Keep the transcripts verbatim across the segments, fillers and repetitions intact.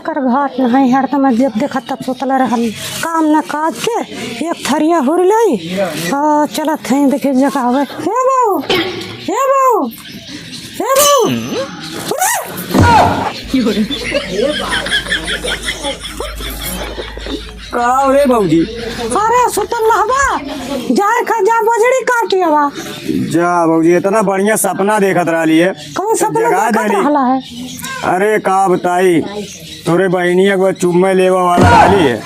कर घाट नहीं, हरदम जब देखा तब सुतल रहल। काम न काज के एक थरिया हुर लई और चलत हैं, देखे जगावे। हे बाऊ, हे बाऊ, हे बाऊ। का हो रे भौजी? अरे सुतल रहबा, जाए खा जा बजड़ी काटे बा। जा भौजी, इतना बढ़िया सपना देखत रहली है। कौन सपना जगा देखत देली। रहला है? अरे का बताई, तोरे बहिनिया को चुम्मा लेवा वाला रहली है।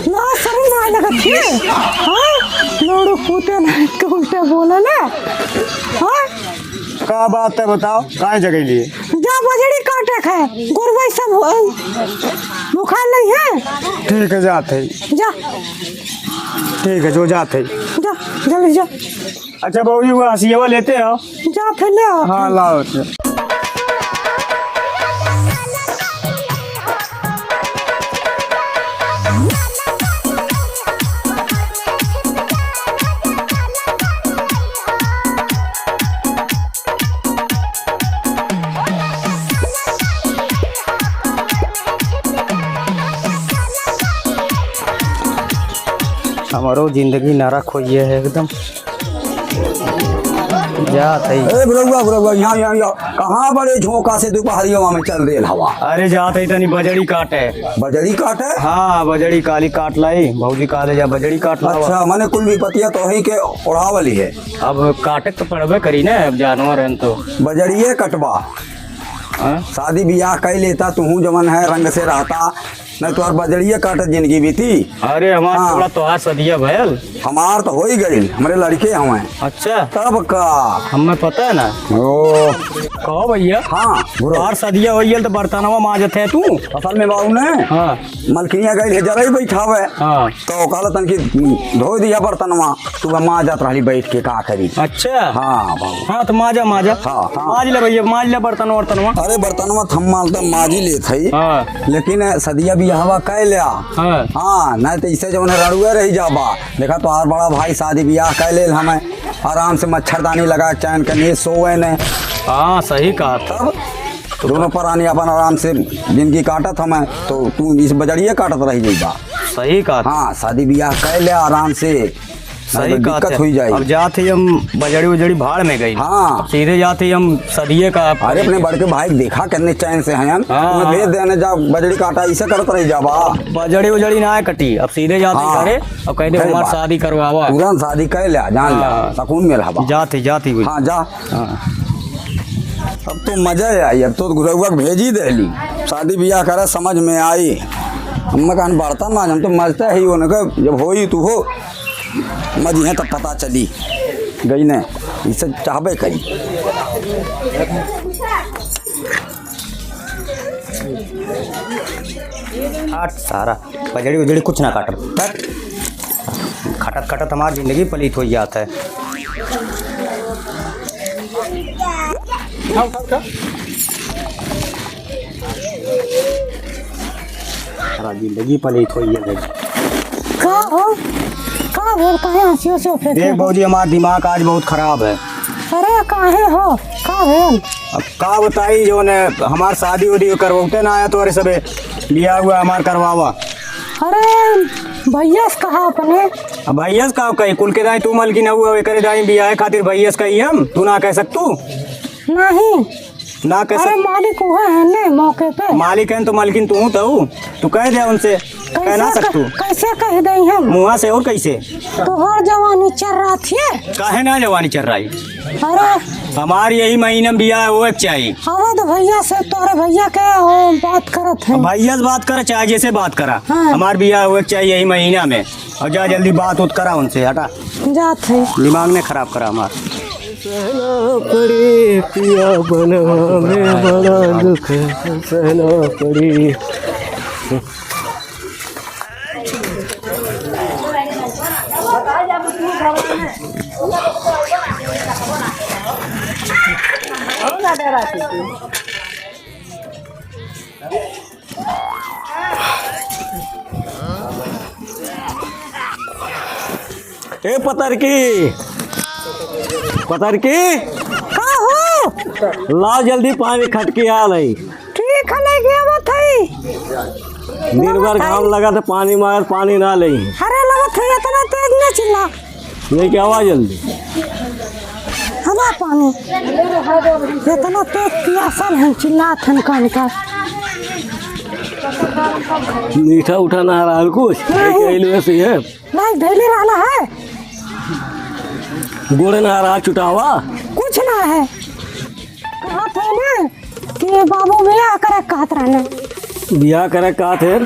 ना शर्म ना लगत है? हाँ? लोड़ू पूते ना, तो उल्टा बोला ना। हाँ? का बात है बताओ, काहे जगह लिए? जा बजड़ी काटे है, गोरवा सब, अ, बुखार नहीं है। ठीक है, जात है। जा। ठीक है, जो जात है। जा, जल्दी जा। अच्छा बाबूजी, वो हंसियावा लेते हो? जा, फिर ले आओ। हाँ, लाओ। अच्छा। हमरो जिंदगी नरक होइए है एकदम। जात है। ए, बुढ़उआ, बुढ़उआ, यहाँ, यहाँ, यहाँ। कहाँ बड़े झोंका से दुपहरिया में चल देल हवा? अरे, जात है तनी बजड़ी काटे। बजड़ी काटे? हाँ, बजड़ी काली काट लाई। भौजी काले जा बजड़ी काट लावा। अच्छा, माने कुल विपतिया तो ही के ओढ़ावली है। अब काटे तो पड़बे करी ना, अब जानवर हैं तो। बजड़िए कटबा। हाँ? शादी बियाह कई लेता, तुहू जवन है रंग से रहता, नहीं तो बजड़िए काटत जिंदगी बीती। अरे हमार हाँ। थोड़ा तोहार सदिया भयल। हमार तो हो ही गइल, हमरे लड़के हमें। अच्छा। तब का? हमें पता है ना। ओ। कहो भैया। हाँ, बुरा। तोहार सदिया हो गइल तो बर्तनवा माजत है तू? असल में बाबू ने हाँ। मलकिनिया गइल है जरा ही बैठावे। हाँ। तो कहला तन कि धो दिया बर्तनवा, तू माजत रहली बैठ के, का करी? अच्छा। हाँ बाबू। हाँ, तो माजा, माजा। हाँ, हाँ। माज ले भैया, माज ले बर्तन वर्तनवा। अरे बर्तनवा तो हम मालता माजी लेत हई। हाँ। लेकिन सदिया बियाहवा कह लिया। हाँ। हाँ, नहीं तो इसे जवन रड़ुए रही जाबा। देखा तोहार बड़ा भाई शादी बियाह कह लेल हमें, आराम से मच्छरदानी लगा के चैन के नींद सोवे ने। हाँ, सही कहा। तब दोनों परानी अपन आराम से जिंदगी काटत हमें, तो तू इस बजड़िए काटत रह जाइबा। सही कहा। हाँ, शादी बियाह कह ले आराम से। सही नहीं तो कहत दिक्कत है। हुई जाई। अब जात ही हम बजड़ी उजड़ी भाड़ में गई। हाँ। अब सीधे जात ही हम सदिये का अरे अपने बड़के भाई देखा कितने चैन से हैं हम। हाँ, तुम्हें हाँ। भेज देने जा बजड़ी काटा इसे करत रही जाबा। बजड़ी उजड़ी ना कटी, अब सीधे जात ही हाँ। घरे, अब कह दे फिर हमार बात। शादी करवावा। तुरंत शादी कर ले, जान ले, हाँ। सुकून में रहबा। जात ही, जात ही हुई। हाँ, जा। हाँ। अब तो मजा आई, अब तो गुरौआ के भेजी देली। शादी बियाह करे समझ में आई। हम कहन बर्तन माज, हम तो मजते ही उनके जब होई तू हो। मजिहे तब पता चली। गई ने, इसे चाहबे करी। हट सारा, बजड़ी उजड़ी कुछ ना काटब। हट। खटत खटत हमार जिंदगी पलीत होइ जात है। उठा, उठा, उठा। सारा जिंदगी पलीत होइ है भाई। का हो? का भेल? काहे हंसियो से फेंके देख हो? भौजी, हमार दिमाग आज बहुत खराब है। अरे काहे हो? का भेल? अब का बताई, जौन है, हमार शादी उदी करवौते ना आया, तोरे सबे बियाह हुआ हमार करवावा। अरे भैया से कहा अपने। अब भैया से का कही, कुल के दाई तू मलकिन हुआ, एकरे दाई बियाह खातिर भैया से कही हम, तू ना कह सकतू? नहीं। ना कह अरे सक- मालिक हुआ है ने मौके पे। मालिक है तो मलकिन तू तो, तू कह दे उनसे, कह ना कैसे सकतू। क-, कैसे कह दे हम? मुँहा से और कैसे? तोहर जवानी चल रहा थी। काहे ना जवानी चल रही? अरे। हमार यही महीना में बियाह होए के चाहिए। अवध भैया से, तोरे भैया के, ओ, बात करत है। भैया से बात कर, चाहे जैसे बात करा। हाँ। हमार बियाह होए के चाहिए यही महीना में। और जा जल्दी बात उत करा उनसे, हटा। जात है। दिमाग ने खराब करा हमार। सहना पड़ी पिया बनवा में बड़ा दुख सहना पड़ी। ए पतरकी, पतरकी। का हो? लाओ जल्दी पानी खटकी आ लई। ठीक है, लेके आवत हई। दिन भर घाम लगा तो पानी मार, पानी ना लेइ। अरे लगा थे इतना तेज न चिल्ला। लेके आवा जल्दी। हला पानी। इतना तेज पियासल है, चिल्लात है कान का। मीठा उठा ना रहल कुछ? नहीं। एक रेलवे से है। नहीं, धैले रहला है। गोड़े ना रहा चुटावा। कुछ ना है। कहत है ना कि बाबू बियाह करे कहत रहने। बियाह करे कहत है?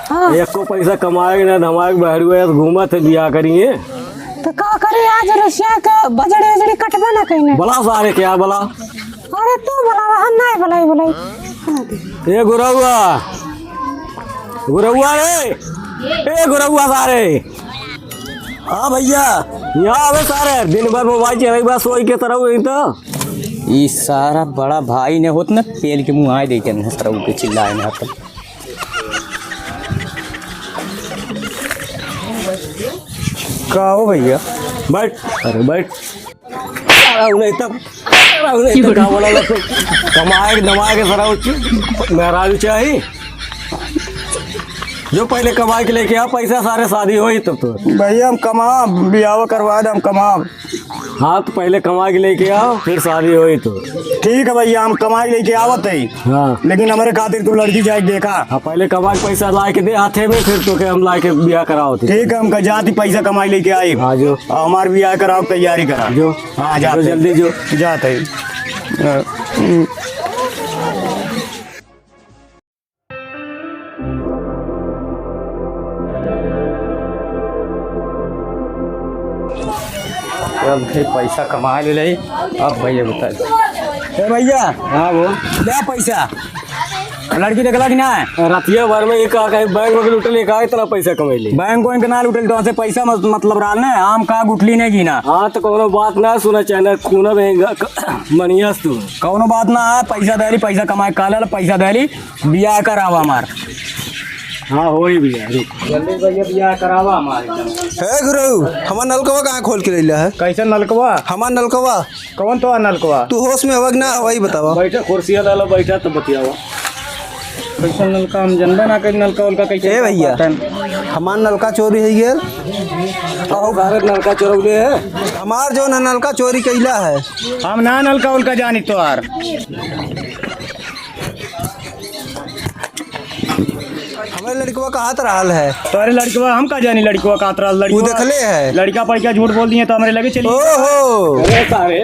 हाँ। एको पैसा कमाए के ना, धमाए के बहरुए घूमत है, बियाह करिए। तो का करे, आज रसिया के बजड़ी उजड़ी कटबे ना कइने। बला सारे क्या बला? अरे तू बलावा, हम नाहीं बलाई, बलाई। ए गुरौआ, गुरौआ रे, ए गुरौआ सारे। हाँ भइया। यहाँ आवे सारे, दिन भर मोबाइल चलाइ बा, सोइ के तरह हुई तो। ई सारा बड़ा भाई ने होत न पेल के मुँह आए देखे न तरह के चिल्लाए न हतन। का हो भइया? बैठ, अरे बैठ। अरे उन्हें तब, अरे उन्हें तब का बोला ला तू? कमाए के, दमाए के सारा उच्च मेहरारू चाही। जो पहले कमाए के लेके आ पैसा, सारे शादी होई तब तो। भइया हम कमा, बियाह करवा दे, हम कमा। हाँ, तो पहले कमाए के लेके आओ, फिर शादी होई तो। ठीक है भइया, हम कमाए के लेके आवत है। हाँ। लेकिन हमरे खातिर तू लड़की जाए के देखा। हाँ, पहले कमाए के पैसा लाए के दे हाथे में, फिर तो के हम लाए के बियाह कराओ थे। ठीक है, हम का जाती पैसा कमाई लेके आई। हाँ, जो। और हमार बियाह कराओ, तैयारी करा। जो। हाँ, जाते। जो, जल्दी जो। जाते। अ, हम्म। अब भाई पैसा कमा ले ले, अब भइया बता। ए भइया। हाँ वो। ले पैसा। लड़की देखला कि ना? रतिया भर में ये का कहे, बैंक में लूटल, ये का इतना पैसा कमैले? बैंक वैंक ना लूटल, तो से पैसा मत-, मतलब रहल ना, आम का गुठली नहीं गिना। हाँ, तो कौनो बात ना सुना, चाहे ना खूना में ग-, क-, मनियस तू। कौनो बात ना है, पैसा देली, पैसा कमाए काले, पैसा देली, बियाह करावा हमार। हाँ, होई बियाह, रुक। जल्दी भइया, बियाह करावा हमार एकदम। हे गुरु, हमार नलकवा कहाँ खोल के लैला है? कैसे नलकवा? हमार नलकवा। कौन तो नलकवा? तू होश में हवा कि ना हवा, ई बतावा। बैठा, कुर्सिया डाला, बैठा तो बतियावा। कैसे नलका, हम जनबे ना करी, नलका उलका कैसे ए भइया, पातन? हमार नलका चोरी होइ गेल। अहो, भारत नलका चोरौले है। हमार जो न नलका चोरी कैला है। हम ना नलका उलका जानी तोहार। हमरे लड़कवा कहत रहल है। तोहरे लड़कवा, हम का जानी लड़कवा कहत रहल, लड़कवा। उ देखले है। लड़का पढ़ के झूठ बोल दिए तो हमरे लगे चली। ओहो। अरे सारे,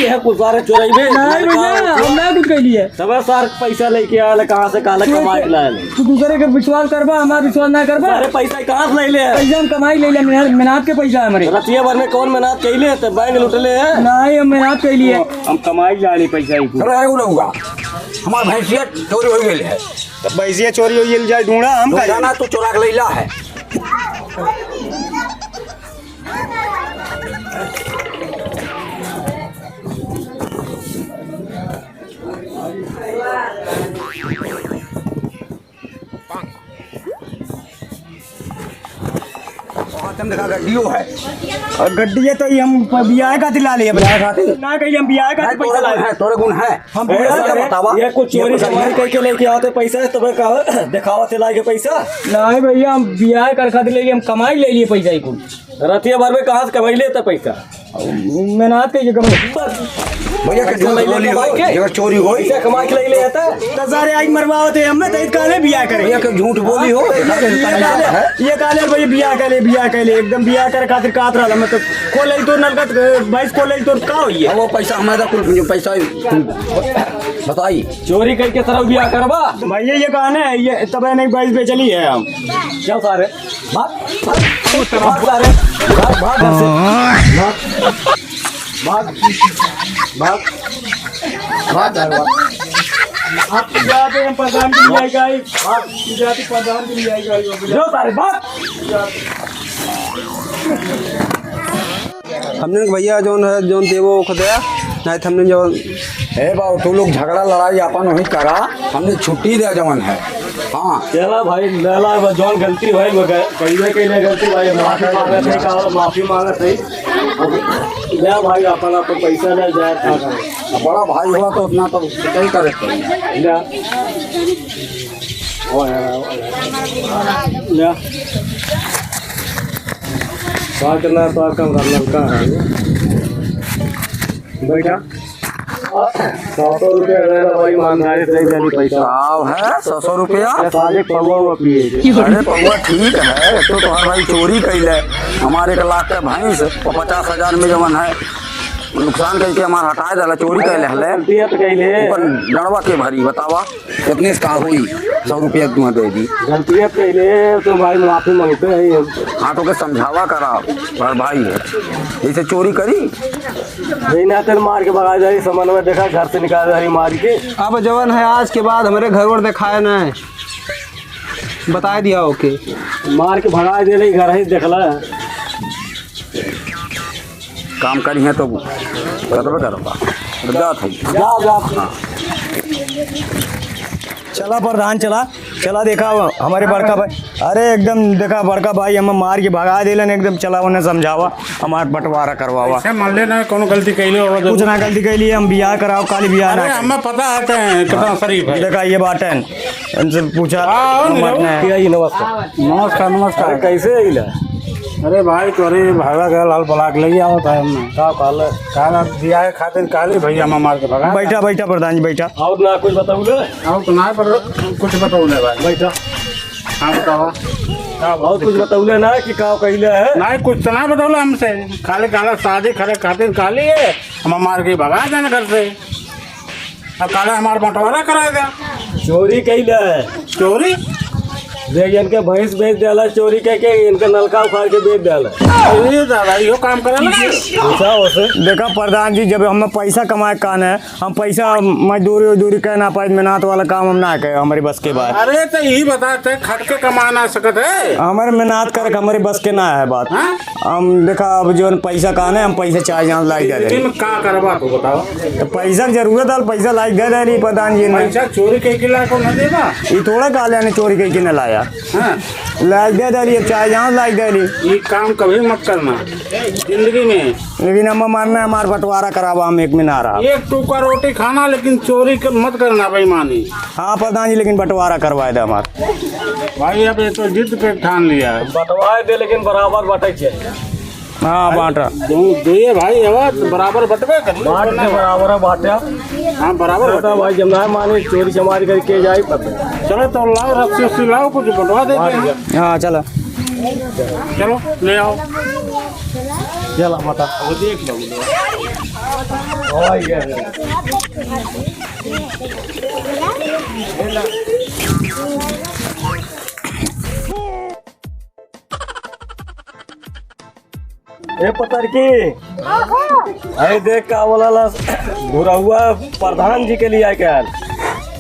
ये कुछ सारे चोरैबे। नहीं भइया, हम ना कुछ कैली है। तबे सार पैसा लेके आयल, कहाँ से, कहाँ ले कमाए के लायल? तू दूसरे के विश्वास करबा, हमार विश्वास ना करबा। सारे पैसा कहाँ से लैले है? पैसा हम कमाई लैले, मेहनत, मेहनत के पैसा है हमरे। रतिया भर में कौन मेहनत कैले है? तो बैंक लूटले है। नहीं, हम मेहनत कैली है। हम कमाई जानी पैसा ही कुल। अरे, एगो रहुआ, हमार भैंसिया चोरी होइ गेल है। तो भैंसिया चोरी होइ गेल जाए ढूंढा, हम तो का जाना जानी? तू चोरा के लैला है। और तुम देखा गड्डियो है। और गड्डिये तो ये हम प-, बियाह खातिर ला लिए। बियाह खातिर? ना कहिए हम बियाह खातिर नहीं, पैसा तोरे लाए। गुण है, तोरे गुण है। हम ए, बियाह सारे, का बतावा। ये कुछ चोरी ये चमारी करके लेके आते पैसा, तुम्हें कहा दिखावा से लाए के पैसा? नहीं भइया, हम बियाह कर खातिर ले लिए, हम कमाई ले लिए पैसा ही कुल। रतिया भर में कहाँ से कमाई लेता पैसा? मेहनत के ये कमाई। भइया के झूठ बोली हो, कमाई के? ये चोरी हो। पैसा कमाई के ले लेता? तो सारे आज मरवावत है, हमें तो काले बियाह करे। भइया के झूठ बोली हो। ये काले, ये काले भइया बियाह करे, बियाह करे, एकदम बियाह करे खातिर कात रहल, हमें तो खोल ले तो नलका, भैंस खोल ले तो का होइए? अब वो पैसा हमारा कुल, जो पैसा बताई। चोरी करके तरह बियाह करबा? भइया ये कहा ना, ये तबे नहीं भैंस बेचली है हम। क्या सारे? भाग, भाग, भाग सारे, भाग, भाग घर से। भाग, भाग, भाग, भाग, भाग, भाग। आप जाते हैं प्रधान के लिए जाए, भाग। जाते प्रधान के लिए जाए। जो सारे, भाग। हमने के भइया जौन है, जौन देवो वो खुदया, नहीं तो हमने जौन ए बाबू, तू लोग झगड़ा लड़ाई आपन वहीं करा, हमने छुट्टी दे जवन है। हाँ। चला भाई, लेला बस जौन गलती भइल, वो ग-, कइले, कइले गलती भाई, माफी मांगत है, का माफी मांगत है। ले भाई, आपन, आपन पैसा ले जाए, का करे? बड़ा भाई हुआ तो उतना तो सही करे। ले। ले। पाँच ना, तो कम कर, लड़का है। बैठा। सौ सौ रुपया रहना भाई, ईमानदारी से दे दे पैसा। आओ है, सौ सौ रुपया? ये सारे पौवा हुआ पिए थे। अरे पौवा ठीक है, एक तो तोहर भाई चोरी कैले, हमारे एक लाख का भैंस और पचास हजार में जवन है, नुकसान करके हमार हटाए डाला, चोरी कैले हले। गलतियाँ तो कैले। ऊपर डंडवा के भरी, बतावा, कितने से का हुई? सौ रुपया तुम्हें दे दी। गलतियाँ तो कैले, तो भाई माफी मांगते हैं। हाँ, तो के समझावा करा, बड़ भाई है, ऐसे चोरी करी? यही ना तेरे मार के भगा जाए, समन्वय देखा, घर से निकाल रही मार के। अब जवन है, आज के बाद हमरे घर और दिखाया ना है, बताए दिया ओके। मार के भगा दे रही, घर ही देखला। काम करी है तो करबे करबा। जात है। जा, जा। हाँ। चला प्रधान, चला, चला, देखा हमरे बड़का भाई, अरे एकदम देखा बड़का भाई, हम मार के भगा देलन एकदम। चला उन्हें समझावा, हमार बंटवारा करवावा। ऐसे मान ले ना, कोनो गलती कैले हो तो। कुछ ना गलती कैली, हम बियाह कराओ, काली बियाह अरे ना। हमें पता है ते कितना शरीफ है। देखा ये बात है, इनसे पूछा, हाँ, हम नहीं मरने हैं। भैया जी, नमस्कार। नमस्कार, नमस्कार। अरे, कैसे अइला? अरे भाई, तोरे भागा गया लाल ब्लाक ले आओ था हमने। का कहले? कहला बियाह खातिर कहली भैया, हम मार के भगा। बैठा, बैठा प्रधान जी, बैठा। और ना कुछ बताऊले? और तो ना, पर कुछ बताऊले भाई। बैठा। हाँ, बताओ। का और कुछ बताऊले ना कि का कहले है? नहीं, कुछ तो ना बताऊले हमसे। खाली कहला शादी करे खातिर कहली है, हम मार के भगा देना घर से। अब काले हमार बंटवारा कराएगा। चोरी कैले है। चोरी? देख, इनके भैंस बेच देला चोरी कह के, इनके नलका उखाड़ के बेच देला। अरे दादा, यो काम करे लगे। पूछा उसे। देखा प्रधान जी, जब हमें पैसा कमाए कान है, हम पैसा मजदूरी उजदूरी कह ना पाए, मेहनत वाला काम हम ना कहे, हमारे बस के बात। अरे तो यही बताते, खट के कमा ना सकत है। हमारे मेहनत करे, हमारे बस के ना है बात। हाँ? हम देखा, अब जौन पैसा कहाँ है, हम पैसा चाहे जहाँ लाई दे रहे। जिंदगी में का करबा तू बताओ? तो पैसा के जरूरत है, पैसा लाई दे रही प्रधान जी ने। पैसा चोरी कइके ला को न देबा? ये थोड़ा कहले ने चोरी कइके न लाया। हाँ। लाई दे रही, अब चाहे जहाँ लाई दे रही। ये काम कभी मत करना जिंदगी में। लेकिन हम मानना है, हमार बंटवारा करावा, हम एक में ना रहा। एक टुकड़ा रोटी खाना, लेकिन चोरी के मत करना, बेईमानी। हाँ प्रधान जी, लेकिन बंटवारा करवाए दे हमार। भाई, अब ये तो जिद पे ठान लिया है। बंटवाए दे, लेकिन बराबर बंटे के चाहिए। हाँ, बांटा। दो, दो ये भाई हवा तो बराबर बंटबे करी। बांट के बराबर है, बांटा। हाँ, बराबर चलो तो बंटे। भाई, जब ना माने, चोरी चमारी करके जाए, पता। चलो तो लाओ, रस्सी उस्सी लाओ, कुछ बंटवा देते हैं। हाँ, चलो। चलो, ले आओ। चलो, बता। वो देख लो। भाई, ये। ए पतरकी, अरे देख का बोला ला, घुरहुआ प्रधान जी के लिए आके आयल।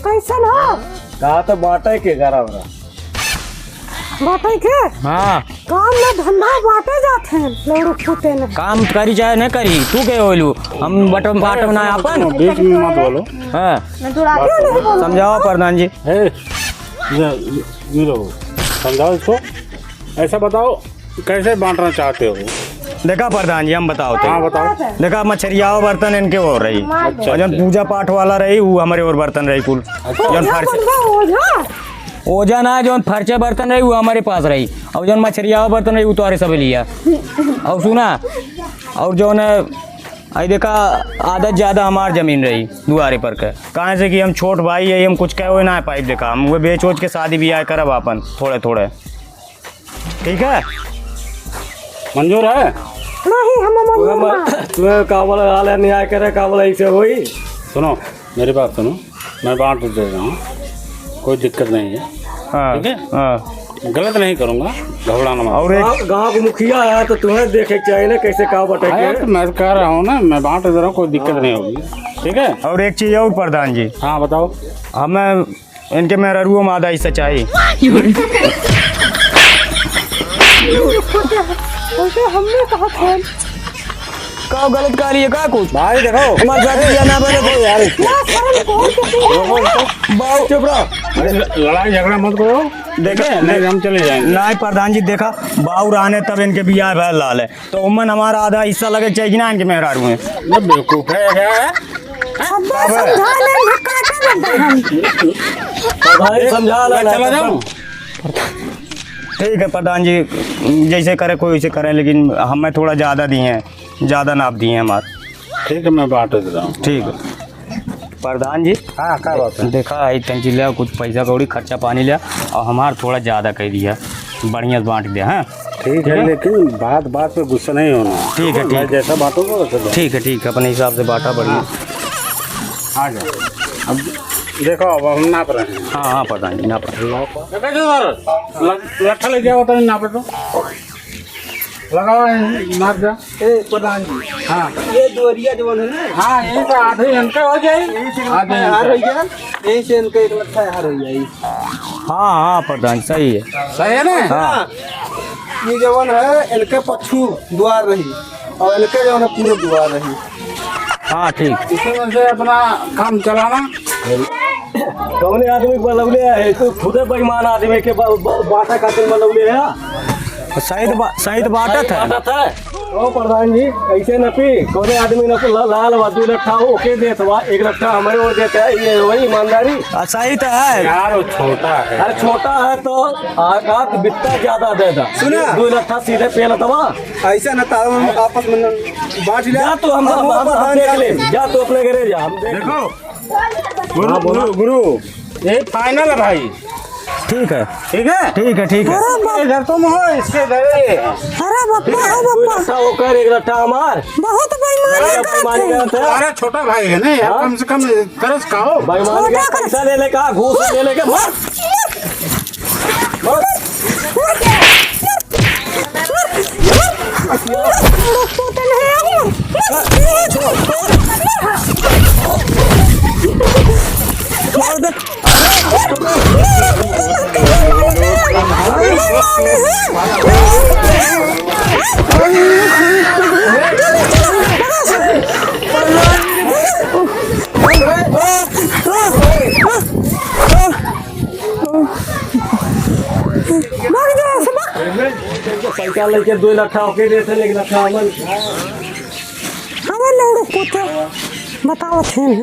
कैसन हो? कहा तो बांटे के घरा वरा। बांटे के? हाँ। काम ना धंधा बांटे जात हैं, लौड़ू फूटे ने। काम करी चाहे न करी, तू के होलू? हम बटम बाटम ना आपन। बीच में मत बोलो। हाँ। मैं थोड़ा क्यों नहीं बोलूं? समझाओ प्रधान जी। ए, ये, ये लो, समझाओ इसको। ऐसा बताओ, कैसे बांटना चाहते हो? देखा प्रधान जी, हम बताओ तो। हाँ, बताओ। देखा, मछरियावा बर्तन इनके हो रही। अच्छा, और जौन अच्छा। पूजा पाठ वाला रही, वो हमारे और बर्तन रही कुल। अच्छा। जौन फर्श, ओझा ना, जौन फर्चे बर्तन रही, वो हमारे पास रही। और जौन मछरियावा बर्तन रही, वो तोहरे सब लिया। और सुना, और जौन है, आई देखा, आदत ज्यादा हमार जमीन रही दुआरे पर के, काहे से कि हम छोट भाई है, हम कुछ कहे ना पाइब। देखा, हम वो बेच वोच के शादी ब्याह करब अपन थोड़े थोड़े, ठीक है? मंजूर है? नहीं, हम मंजूर तुम्हें ना। म-, तुम्हें का बोला, हाल है, न्याय करे, का बोला, ऐसे होई? सुनो, मेरी बात सुनो, मैं बांट दे रहा हूँ, कोई दिक्कत नहीं है। हाँ, ठीक है? हाँ। गलत नहीं करूँगा, घबराना मत। और एक गाँव, गाँव का मुखिया है, तो तुम्हें देखे के चाहिए ना, कैसे का बटे अरे, के। तो मैं कह रहा हूँ ना, मैं बांट दे रहा हूँ, कोई दिक्कत नहीं होगी, ठीक है? और एक चीज और प्रधान जी। हाँ, बताओ। हमें इनके मेहरारुओं में आधा हिस्सा चाहिए। उसे हमने कहा था। का गलत कह रही है का कुछ? भाई देखो। हमारे साथ किया ना बने तो। यार, ना शर्म कौन किसी को? बाऊ, चुप रहो। अरे, ल-, लड़ाई झगड़ा मत करो। देखे? नहीं, हम चले जाएंगे। नहीं, प्रधान जी, देखा, बाऊ रहने तब इनके बियाह भयल लाल है, तो उमन हमारा आधा हिस्सा लगे चाहिए कि ना इनके मेहरारू में? ये बेवकूफ है क्या? अब्बा, समझा ले, ना काटे ना हम। तो भाई, समझा ले, चला जाओ। ठीक है प्रधान जी, जैसे करे कोई वैसे करे, लेकिन हमें थोड़ा ज्यादा दिए हैं, ज्यादा नाप दिए हैं हमारे। ठीक है, मैं बांट दे रहा हूँ। ठीक है। प्रधान जी। हाँ, का बात है? देखा है, तंची लिया, कुछ पैसा कौड़ी खर्चा पानी लिया, और हमार थोड़ा ज्यादा कह दिया, बढ़िया से बांट दिया, हाँ? ठीक है, ठीक है? लेकिन बात बात पे गुस्सा नहीं होना। ठीक है, मैं ठीक। जैसा बांटूंगा वैसे दो। ठीक है, ठीक है, अपने हिसाब से बांटा, बढ़िया। हाँ। आ जाओ। अब देखो, अब हम नाप रहे हैं। हाँ, हाँ, प्रधान जी, नाप रहे हैं। देखा जो सर, ल-, लट्ठा लेके आओ, तो नाप दो। लगाओ, यहीं मार दे। ए, प्रधान जी। हाँ। ये दुआरिया जवन है ना? हाँ, यहीं से आधे इनका हो जाए। यहीं से आधे इनका। हार हो गया। यहीं से इनका एक लट्ठा हार हो जाए। हाँ, हाँ, प्रधान, सही है। सही है ना? हाँ। ये जवन है, इनके पच्छू दुआर रही और इनके जवन है, पूरे दुआर रही। हाँ, ठीक। इसी में से अपना काम चलाना। कौने आदमी के बलौले है? तू खुदे बेईमान आदमी के ब-, ब-, बाटा खातिर बलौले है। सही तो बा-, सही तो बाटत है। बाटत है। ओ प्रधान जी, ऐसे न पी, कौने आदमी न पी, ला-, लाल बा, दू लट्ठा ओके देत बा, एक लट्ठा हमारे ओर देत है, ये वही ईमानदारी। आ, सही तो है। यार, वो छोटा है। अरे, छोटा है तो आकाश बित्ता ज्यादा दे दा। सुना? दू लट्ठा सीधे पेल दबा। ऐसा न ताऊ हम आपस में न बांट लिया। जा तू, हम, हम, हम, हम प्रधान देख ले। जा तू अपने घरे जा, हम देख ले। देखो, गुरु, हाँ, बोलो। गुरु, गुरु, यही final है भाई। ठीक है। ठीक है? ठीक है, ठीक है। अरे बाप। इधर तुम हो, इसके इधर ये। अरे बापा, अरे बापा। दो लट्ठा ओकर, एक लट्ठा हमार। बहुत बेईमानी अरे करत बेईमानी है। करत है। अरे छोटा भाई है ना यार, हाँ? कम से कम तरस खाओ। बेईमानी का छोटा कर- पैसा ले ले का, घूस ले ले के मार। मार। भाग जा, भाग। पैसा लेके दो लट्ठा ओके देते, एक लट्ठा हमन। अबे लौड़ू कुत्ता, बतावत है।